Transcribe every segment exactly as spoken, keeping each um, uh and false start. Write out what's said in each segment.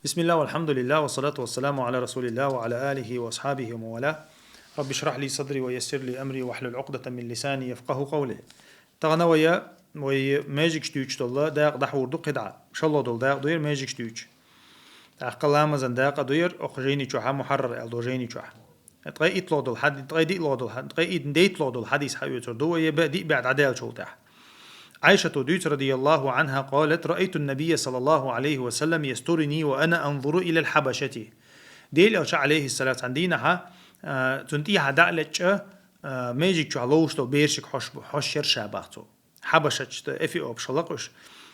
بسم الله والحمد لله والصلاة والسلام على رسول الله وعلى آله وأصحابه ومن والاه. رب اشرح لي صدري ويسر لي أمري واحلل عقدة من لساني يفقهوا قولي. Тахана вая, вай межигаш дуьйцуш дола дакъа дӀахьур ду кхидӀа. ШоллагӀа дола дакъа ду ер межигаш дуьйцуш. ТӀаккха ламазан дакъа ду ер, оха жайни чухьа, мухьаррар аьлла дола жайни чухьа. Ткъе итлагӀа дола хьад-, ткъе диълагӀа дола хьад-, ткъе итлагӀа дола хьадис хьаоьцур ду вай, е б-, диъ бӀаь дӀадаьллачул тӀехьа. عائشة дуьйцу رضي الله عنها قالت: رأيت النبي صلى الله عليه وسلم يسترني وأنا أنظر إلى الحبشة. Дела Элча, عليه الصلاة والسلام, цхьан дийнахьа, а, цунна тӀехьа дӀа а лечкъа, а, межиг чухь ловзуш дола берашка хьош-, хьош яр ша, бах цо. Хьабашача, эфиопаш хилла-кх уьш.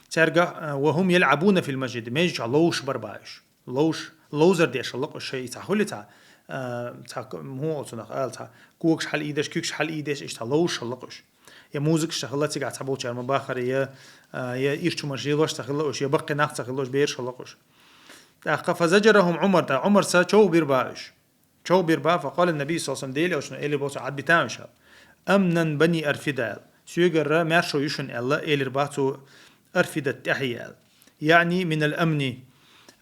Цаьрга, а, وهم يلعبون في المسجد, межиг чухь ловзуш бар, бах, уьш. Ловзуш, ловзар деш хилла-кх уьш, шоай цхьа хуьли цхьа, а, цхьа к-, хӀун оцу наха ала, цхьа когаш хьалаийдеш, куьгаш хьалаийдеш, иштта цхьа ловзуш хилла-кх уьш. Я музыкаш ца хилла цигахь цхьаболчара ма бахара, я, а, я ирчу ман шелош ца хилла уьш, я баккхий нах ца хилла уьш, бераш хилла-кх уьш. ТӀаккха فزجرهم عمر, тӀаккха Ӏумара човхабир, бах, уьш. Човхабир, бах, فقال النبي صلى الله عليه وسلم, Дела Элчано элира, бах цо, عد بتاعهم, аьлла. أمنا بني أرفدة, аьлла. Соьгара маьршо ю шун, аьлла, элира, бах цо, Арфидат тӀехье, аьлла. يعني من الأمن.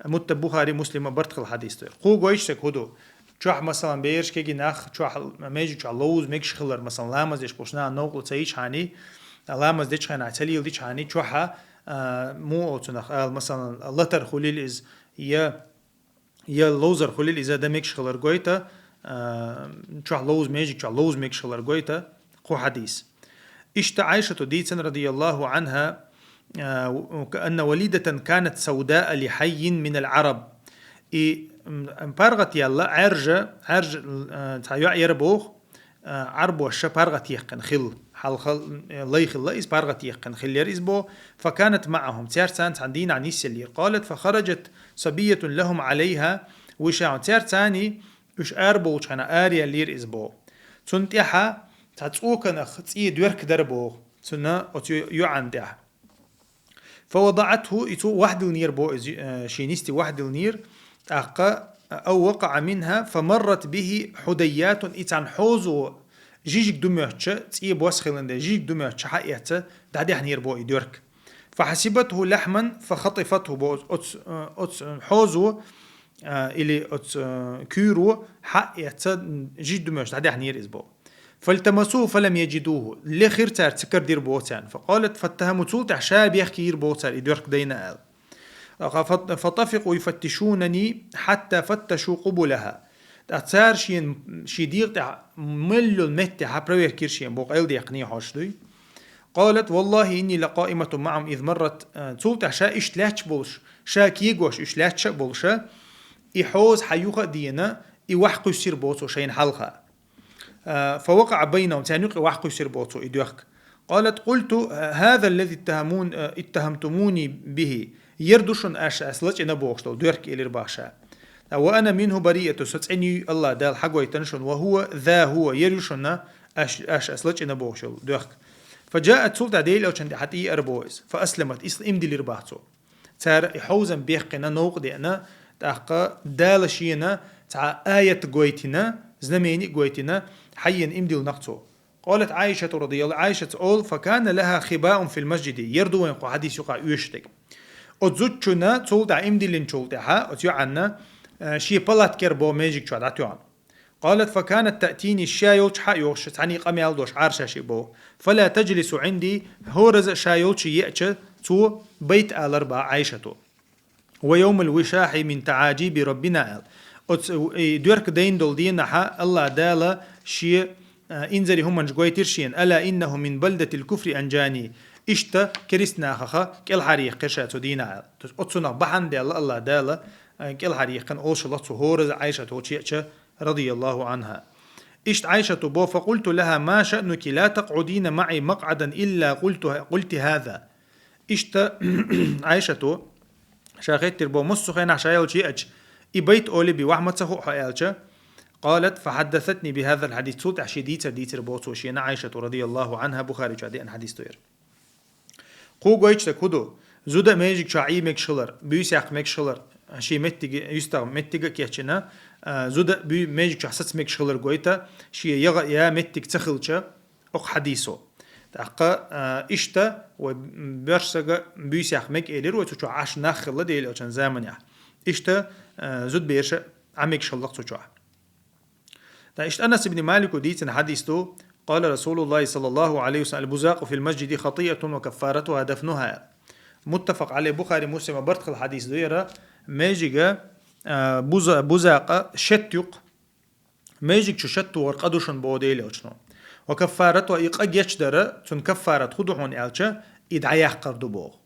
Мутта Бухари, Муслима барт хилла хьадис ду ер. Кхо гойтуш дерг хӀун ду? Чохь, масала, бераш, кегий нах, чохь, межиг чохь ловза мегаш хилар, масала, ламаз деш болчу наха новкъарло ца йичхьана, ламаз дечу хенахь ца леладичхьана, чохьа, а, муха оцу наха ала, масала, латар хуьлийла иза, я я ловзар хуьлийла иза дан мегаш хилар гойту, а, чохь ловза, межиг чохь ловза мегаш хилар гойту кхо хьадис. Иштта Ӏайшата дийцина, رضي الله عنها, а, أن وليدة كانت سوداء لحي من العرب. И, м, паргӀат яьлла Ӏаьржа, Ӏаьржа, а, цхьа йоӀ яра боху, а, Ӏарбоша паргӀат яьккхина хилла. Хьалха, э, лай хилла иза, паргӀат яьккхина хиллера иза боху. فكانت معهم. Цаьрца цхьана дийнахь нисъеллера. قالت: فخرجت صبية لهم عليها وشاح. Цаьрца уьш арабовлучу хенахь араяьллера иза боху. Цунна тӀаьхьа цхьа цӀоканах цӀе доьрка дара боху. Цунна оцу йоӀана тӀаьхьа. فوضعته, и цо вахдиллинера боху иза, э, шен йисте вахдиллинера, тӀаккха, أو وقع منها فمرت به حديات, и цхьана хьозо жижиг ду моьттуш, цӀе бос хилла дела, жижиг ду моьттуш хьаэцна, дӀадаьхьнера боху и доьрка. فحسبته لحما فخطفته боху, оцу, э, оцу хьозо, э, или оцу, э, куьйро хьаэцна, жижиг ду моьттуш дӀадаьхьнера иза боху. فالتمسوه فلم يجدوه. Лехира цара, ца карадира боху царна. فقالت: فاتهموه, цул тӀаьхьа ша бехке йира боху цара, и доьрка дайна аьлла. فط-، فطفقوا يفتشونني حتى فتشوا قبلها. ТӀаккха цара шена, шен дегӀа тӀехь мел йолу метте хьан проверка йира шена боху, къайладаьккхина хьожуш дуй. قالت: والله إني لقائمة معهم إذ مرت. Цул тӀаьхьа ша иштта лаьтташ болуш, ша кегош уьш лаьтташ а болуша, и хьоза хьан юха а деана, и ваха кхуьссира боху цо шайна хьалха. А, فوقع بينهم, царна юкъа ваха кхуьссира боху цо и доьхка. قالت: قلت: هذا الذي اتهمون-, а, اتهمتموني به. Яр ду шуна аша ас лачкъина бохуш долу доьхка, элира бах ша. А, وأنا منه بريئة, со цӀена юй Аллах Дала хьагойтина шуна, وهو ذا هو, яр ю шуна аш-, аша ас лачкъина бохуш йолу доьхка. فجاءت, цул тӀаьхьа Делан Элчанна тӀе хьатӀеара боху иза. فأسلمت, иза иман диллира бах цо. Цара и хьовзам бехкина, новкъа деана, тӀаккха Дала шена цхьа аят гойтина, знамени а гойтина, хьаена иман диллинера цо. قالت عائشة رضي الله, Ӏайшаца олу: فكان لها خباء في المسجد. Яр ду вайн кху хьадис юкъа оьшуш дерг. Оцу зудчунна цул тӀаьхьа иман диллинчул тӀаьхьа, оцу йоӀанна, э, шен палатка яр боху межиг чохь дӀатоьхна. قالت: فكانت تأتيني, ша йолчу хьа а йохуш, цхьаьний къамел а долуш, Ӏаршаший боху. فلا تجلس عندي, хӀораза а ша йолчу еача, цо байт алар бах Ӏайшато. ويوم الوشاح من تعاجيب ربنا аьлла. Оцу, и, доьрка дайна долу дийнахьа Аллах Дала шен, а, инзаре хӀуманаш гойтира шена: ألا إنه من بلدة الكفر أنجاني. Иштта керист нахаха кӀелхьаръяьккхира ша цу дийнахьа аьлла. То есть оцунах бахьана даьлла Аллах Дала, а, кӀелхьаръяьккхина олуш хилла цо хӀораза Ӏайшат волчу еача, رضي الله عنها. Иштта Ӏайшато бо: فقلت لها: ما شأنك لا تقعدين معي مقعدا إلا قلت، قلت هذا. Иштта Ӏайшато ша хеттира бо: массо а хенахь ша йолчу еача, и байт олий би, ваха ма ца хуъу хьо аьлча. قالت: فحدثتني بهذا الحديث. Цул тӀаьхьа шен дийцар дийцира бо цо шена, Ӏайшато, رضي الله عنها, Бухари чохь деана хьадис ду яра. Кху гойтуш дерг хӀун ду? Зуда а межиг чохь Ӏий мегаш хилар, буьйса яккха мегаш хилар, шен меттиге, юьстагӀ меттиг а кечйина, а, зуда а буьй-, межиг чохь саца мегаш хилар гойту, шен ягӀа а я меттиг ца хилча, окху хьадисо. ТӀаккха, а, иштта вай боьрша сага буьйса яккха мега элира вай, цу чохь Ӏаш нах хилла Делан Элчан заманехь. Иштта, э, зудбераш Ӏамигаш хилла цу чохь. ТӀаккха иштта Анас ибн Малика дийцина хьадис ду: «قال رسول الله صلى الله عليه وسلم: البزاق في المسجد خطيئة وكفارتها دفنها». Муттафакъ Ӏалайхи, Бухари, Муслима барт хилла хьадис ду яра, межига, э, буза-, бузакъа шет юкъ, межиг чу шет тохар къа ду шуна боху Делан Элчано. Ва каффарату, и къа гечдар, цун каффарат хӀун ду хьуна аьлча, и дӀаяккхар ду боху.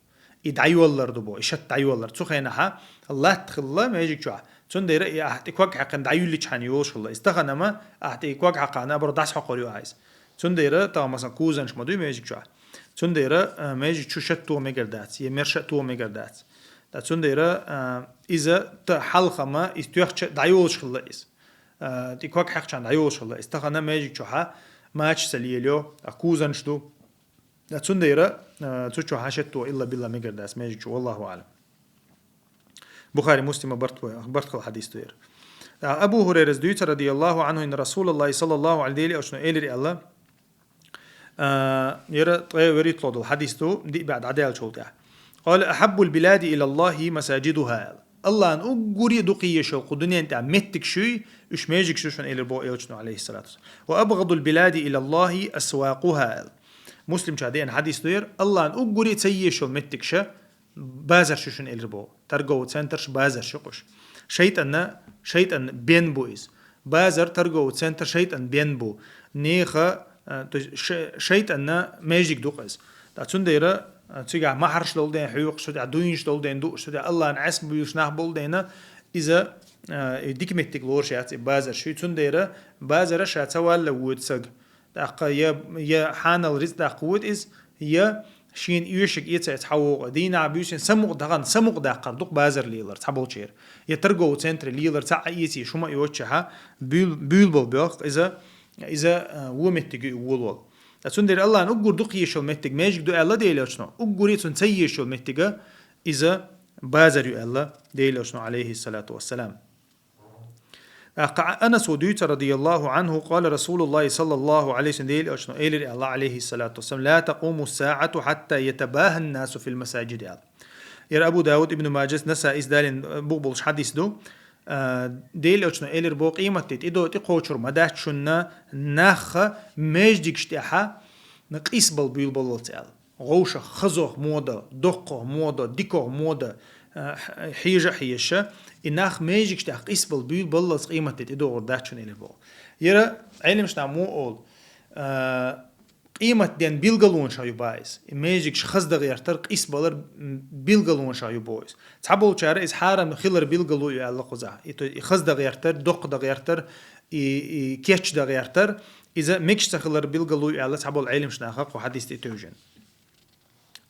И дӀайоллар ду боху, и шет дӀайоллар. Цу хенахьа латта хилла межиг чохь. Цундела и ахь тӀе ког хьаькхина дӀайуьлличхьана йолуш хилла. Иза тахана-м ахь тӀе ког хьакхахьана, абур дӀасахьокхур ю ахь иза. Цундела тахана, масалан, кузанаш ма дуй межиг чохь. Цундела, а, межиг чу шет тоха мегар дац, я мерша а тоха мегар дац. Ткъа цундела, а, иза та хьалха-м, иза тоьхча дӀайолуш хилла иза. А, тӀе ког хьаькхчхьана дӀайолуш хилла иза. Тахана межиг чохьа мачаш ца лелайо, а, кузанаш ду. Ткъа цундела, а, цу чохьа шет тоха илла-билла мегар дац межиг чу, валлаху аӀлам. Бухари, Муслима барт бой-, барт хилла хьадис ду яра. ТӀаккха Абу ХӀурайрас дуьйцу, радияллаху Ӏанху, инна Расулаллахи саллаллаху Ӏалайхи, Делан Элчано элира аьлла, а, яра ткъе вуьрхӀитталгӀа долу хьадис ду, диъ бӀе дӀадаьллачул тӀаьхьа. «قال: أحب البلاد إلى الله مساجدها», аьлла. Аллахьан уггаре дукха езаш йолу кху дуьнен тӀехь меттигаш ю, уьш межигаш ю шуна, элира боху Элчано, Ӏалайхиссалату вассалам. «وأبغض البلاد إلى الله أسواقها», аьлла. Муслим чохь деана хьадис ду яра, Аллахьан уггаре ца езаш йолу меттигаш базарш ю шуна, элира боху. Торговый центрш, базарш ю-кх уьш. ШайтӀанна, шайтӀан бен бу иза. Базар, торговый центр шайтӀан бен бу. Нехан, а, то есть ша-, шайтӀанна межиг ду-кх иза. Ткъа цундела, а, цигахь махьарш долу дела хьоькхуш, цу тӀехь дуйнаш долу дела дууш, цу тӀехь Аллахьна Ӏеса буьйлуш нах болу дела, иза, а, и дика меттиг лоруш яц и базарш ю. Цундела базара ша ца валла воьду саг. ТӀаккха я, я хьанал рицкъ даккха воьду иза, я шена оьшург эца а эца хьавогӀу. Дийнахь-буьйсанна самукъа дахана, самукъа даккхар ду-кх базар лелар цхьаболчеран. Я торговый центре лелар цхьаъ а эций, шу ма йоццушехь, буьйл-, буьйлабала боьлху иза, иза, а, вон меттиг ю и волавала. Ткъа цундела Аллахьан уггар дукха езаш йолу меттиг межиг ду аьлла Делан Элчано, уггаре цунна ца езаш йолу меттиг иза базар ю аьлла Делан Элчано, Ӏалайхиссалату вассалам. ТӀаккха Анаса дуьйцу, радияллаху Ӏанху, قال رسول الله صلى الله عليه وسلم, Делан Элчано элира аьлла, Ӏалайхиссалату вассалам: «لا تقوم الساعة حتى يتباهى الناس في المساجد», аьлла. Яра Абу Дауд, Ибн Маджас, Насаис, Далин, а, бух болуш хьадис ду. А, Делан Элчано элира боху, къематде тӀедо тӀекхочур ма дац шуна, нах межигаш тӀехь къийсабала буьйлабаллалц аьлла. ГӀовшах хазох мода, доккхох мода, дикох мода, а, хь-, хьежа а хьежаш, и нах межигаш тӀехь къийсабала буьйлабаллалц къематде тӀедогӀур дац шуна, элира боху. Яра Ӏеламнаха муха олу, а, къематден билгалонашах ю боху иза. И межигаш хаздан гӀертар, къийсабалар, м, билгалонашах ю боху иза. Цхьаболчара иза хьарам хилар билгало ю аьлла кхузахь. И, то, и хаздан гӀертар, доккха дан гӀертар, и, и кечдан гӀертар, иза мегаш ца хилар билгало ю аьлла цхьаболу Ӏеламнаха кху хьадис тӀе тевжина.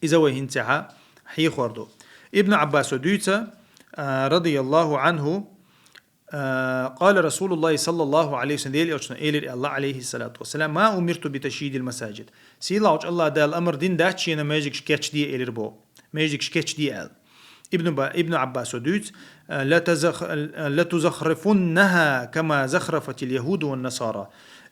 Иза вай хӀинца хьехор ду. Ибн Ӏаббаса дуьйцу, а, радияллаху Ӏанху, а, قال رسول الله صلى الله عليه وسلم, Делан Элчано элира аьлла, Ӏалайхиссалату вассалам: «ما أمرت بتشييد المساجد». Сийлахьчу Аллахь Дала амар дина дац шена межигаш кечде, элира боху. Межигаш кечде аьлла. Ибн Ба-, Ибн Ӏаббаса дуьйцу, а, «لتزخ-، لتزخرفنها كما زخرفت اليهود والنصارى».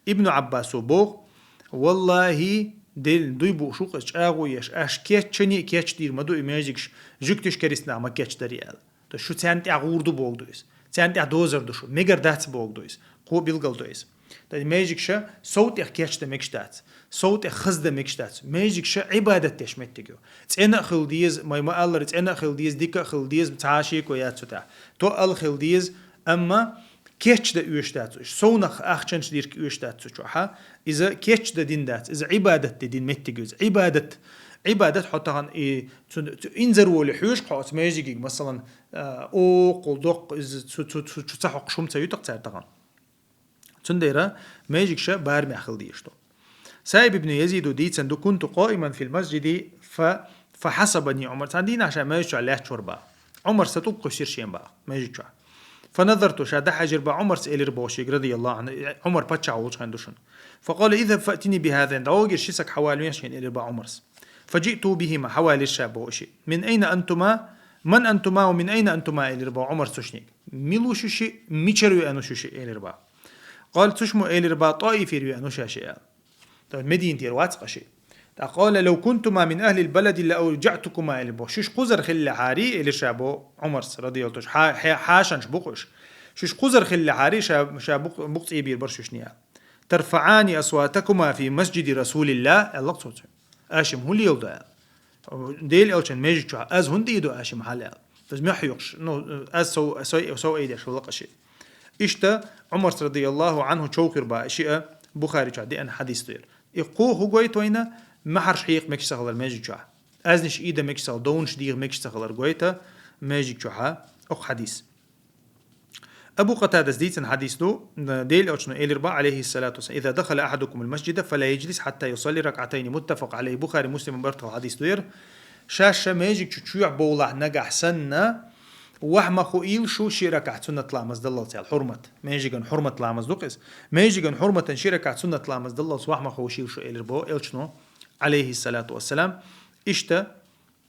Ибн Ӏаббаса боху: «Валлахи, Дела дуй бууш ву-кх иза, чӀагӀо еш, аша кеччане а кечдийр ма ду и межигаш, жуьгташа, керистанаша ма кечдаре», аьлла. То есть шу царна тӀехь гӀур ду боху ду иза. Царна тӀехь дозар ду шу. Мегар дац боху ду иза. Кхо билгал ду иза. То есть межигаш сов тӀех кечдан мегаш дац. Сов тӀех хаздан мегаш дац. Межигаш Ӏибадат деш меттиг ю. ЦӀена а хила деза, май ма-аллара, цӀена а хила деза, дика а хила деза, цхьа а шеко яц цу тӀехь. Тоъал хила деза, амма кечдан оьшуш дац уьш. Совнах ахчанаш дирка оьшуш дац цу чохь. Иза кечдан дина дац. Иза Ӏибадат де дина меттиг ю иза. Ӏибадат. Ӏибадат хьо тахана и цу, цу инзарволе хьоьжуш хьо оцу межигига, масалан, а, оккхул доккха иза цу, цу, цу, цу ца хьокхуш хӀума ца ю-кх цара тахана. Цундела межигаш барамехь хила дезаш ду. Саиб ибн Язида дийцина ду: «كنت قائما في المسجد ف-، فحسبني عمر». Цхьана дийнахь ша маьждиг чохь лаьтташ вара боху. Ӏумара сан тӀулг кхуьссира шена боху, маьждиг чохь. «فنظرت», ша дӀахьаьжира боху, Ӏумарца элира боху шега, радияллаху Ӏанху, Ӏумар паччахь волчу хенахь ду шуна. «فقال: اذهب فأتني بهذين», дӀавогийша, ши саг хьавалаве шена, элира боху Ӏумарс. «فجئت بهما», хьавалийра ша боху шиъ. «من أين أنتما؟ من أنتما ومن أين أنتما؟», элира боху Ӏумарс цу шинига. «Мила ву шу шиъ, мичара веана ву шу шиъ?» элира боху. «قال», цуьш мо элира боху, «ТӀоифера веана ву ша шиъ», аьлла. То есть Мединатера вац-кх шиъ. ТӀаккха: «قال: لو كنتما من أهل البلد لأوجعتكما», аьлла боху. Шуьш кхузара хиллехьарий, аьлла ша боху Ӏумарс, радияллаху, ша, хьа-, хьашанаш бу-кх уьш. Шуьш кхузара хиллехьарий, ша, ша букъ-, букъ цӀийбийр бара шуьшний, аьлла. «ترفعان أصواتكما في مسجد رسول الله», аьлла цо цуьнга. Аша хӀун леладо, аьлла. Делан элчан межиг чохь аз хӀунда ийду аша хьал, аьлла. Аз мохь юкъуш, ну, аз сов, сов, сов айдеш вала къа ши. Иштта Ӏумарс, радияллаху Ӏанху, човхар бан шиъ Бухари чохь деана хьадис ду яра. И кхо хӀун гойту вайна? Махьарш хьекха мегаш ца хилар межиг чохь. Азнаш ийда мегаш ца хилар, довнаш дийха мегаш ца хилар гойту межиг чохь окху хьадис. Абу Къатадас дийцина хьадис ду, Делан элчано элира бан, алейхиссалату вассалам: «إذا دخل أحدكم المسجد فلا يجلس حتى يصلي ركعتين», متفق عليه, Бухари, Муслима бартахь хьадис ду яра. Ша-ша межиг чу чоьхьа бовлахь нагахь санна, ваха ма хуийла шу ши ракаӀат суннат ламаз даллалц, аьлла, хьурмат. Межиган хьурмат ламаз ду-кх иза. Межиган хьурматан ши ракаӀат суннат ламаз даллалц ваха ма хуийла шу, элира бо элчано, алейхиссалату вассалам. Иштта,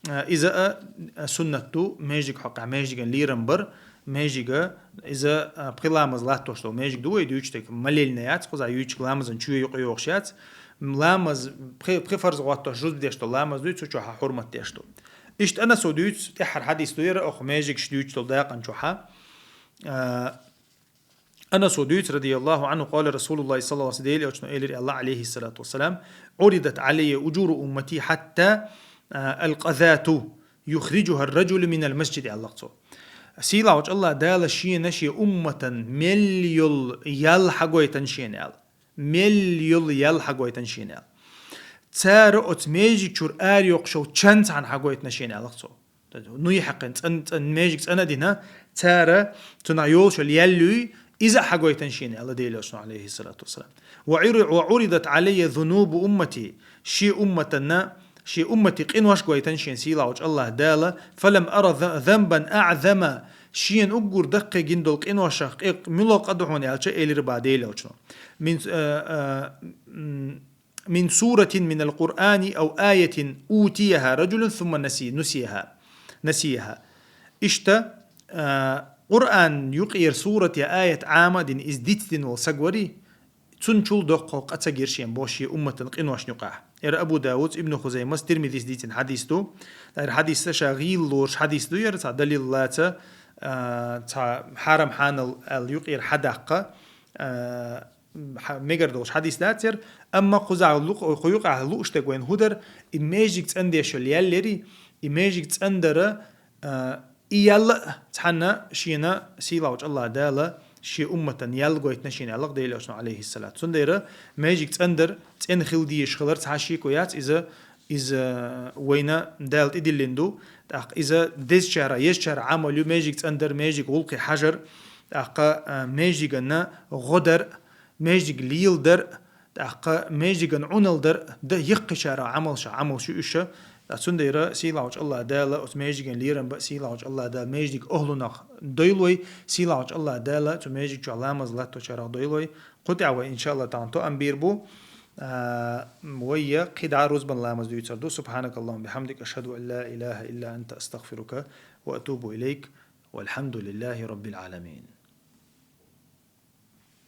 а, иза а, а, суннат ду, межиг хьокъехь, межиган лерам бар, межига, иза, а, пхи ламаз латтош долу межиг ду вай дуьйцуш дерг, ма лелийна яц, кхузахь юьйцуш ламазан чоь юкъа йогӀуш яц. Ламаз, пхи, пхи фарз гӀоттош, жуз деш долу ламаз дуьйцу, цу чохь хьурмат деш ду. Иштта Анасо дуьйцу, тӀаьххьара хьадис ду яра, окху межигаш дуьйцуш долу дакъан чохь. А, Анасо дуьйцу, радияллаху Ӏанху, къала Расулуллахи саллаллаху алейхи ва саллям, Делан элчано элира аьлла, алейхиссалату вассалам: «عرضت علي أجور أمتي حتى، а, القذاة يخرجها الرجل من المسجد», аьлла цо. Сийлахьчу Аллах Дала шена шен умматан мел йолу ял хьагойтан шена аьлла. Мел йолу ял хьагойтан шена аьлла. Цара оцу межиг чуьра ара йоккхуш йолу чан цхьаьна хьагойтана шена аьлла цо. Нуй хьаькхина, цӀан-, цӀан-, межиг цӀана а дина, цара цунах йолуш йолу ял юй, иза а хьагойтан шена аьлла Делан элчано, алейхиссалату вассалам. «وعر-، وعرضت علي ذنوب أمتي», шен умматанна, шен уммати къинош гойтан шена сийлахьчу Аллах Дала, «فلم أر ذ-، ذنبا أعظم», шена уггар даккхий гина долу къиношах къе-, муьлха къа ду хьуна аьлча, элира бан Делан элчано. Мин, а, а, м, «من سورة من القرآن أو آية أوتيها رجل ثم نسي-، نسيها، نسيها». Иштта, а, Къуръан юкъера сурат я аят Ӏама а дина, иза дицдина волу саг варий, цунна чул доккхал къа ца гира шен бо шен умматан къиношна юкъахь. Яра Абу Давудс, Ибн Хузаймас, Тирмизис дийцина хьадис ду. Яра хьадис ша гӀийла лоруш хьадис ду, яра цхьа далил лаца, а, цхьа хьарам-хьанал аьлла юкъера хьадаккха, а, хьа-, мегар долуш хьадис дац яра, амма кхузахь лу-, кху юкъахь лууш дерг вайна хӀун дара, и межиг цӀандеш йолу ял ярий, и межиг цӀандара, а, и ял а цхьанна шена сийлахьчу Аллах Дала шен умматан ял гойтана шена аьлла Делан элчано, алейхиссалат. Цундела межиг цӀандар, цӀена хила дезаш хилар цхьа шеко яц, иза, иза вайна Дала тӀедиллина ду, тӀаккха иза дезачара, езачара Ӏамал ю, межиг цӀандар, межиг гӀуллакхе хьажар, тӀаккха, а, межиганна гӀо дар, межиг леладар, тӀаккха межиган Ӏуналдар, дан яккхийчара Ӏамалша, Ӏамалш ю уьш. Ткъа цундела сийлахьчу Аллах Дала оцу межиган лерам бан, сийлахьчу Аллах Дала межиг охӀлунах дойлой, сийлахьчу Аллах Дала цу межиг чохь ламаз латточарах дойлой. Кху тӀехь вай, иншааллах, тахана тоам бийр бу. А, вай я кхидӀа рузбан ламаз дуьйцур ду. سبحانك اللهم وبحمدك، أشهد أن لا إله إلا أنت، أستغفرك وأتوب إليك. والحمد لله رب العالمين.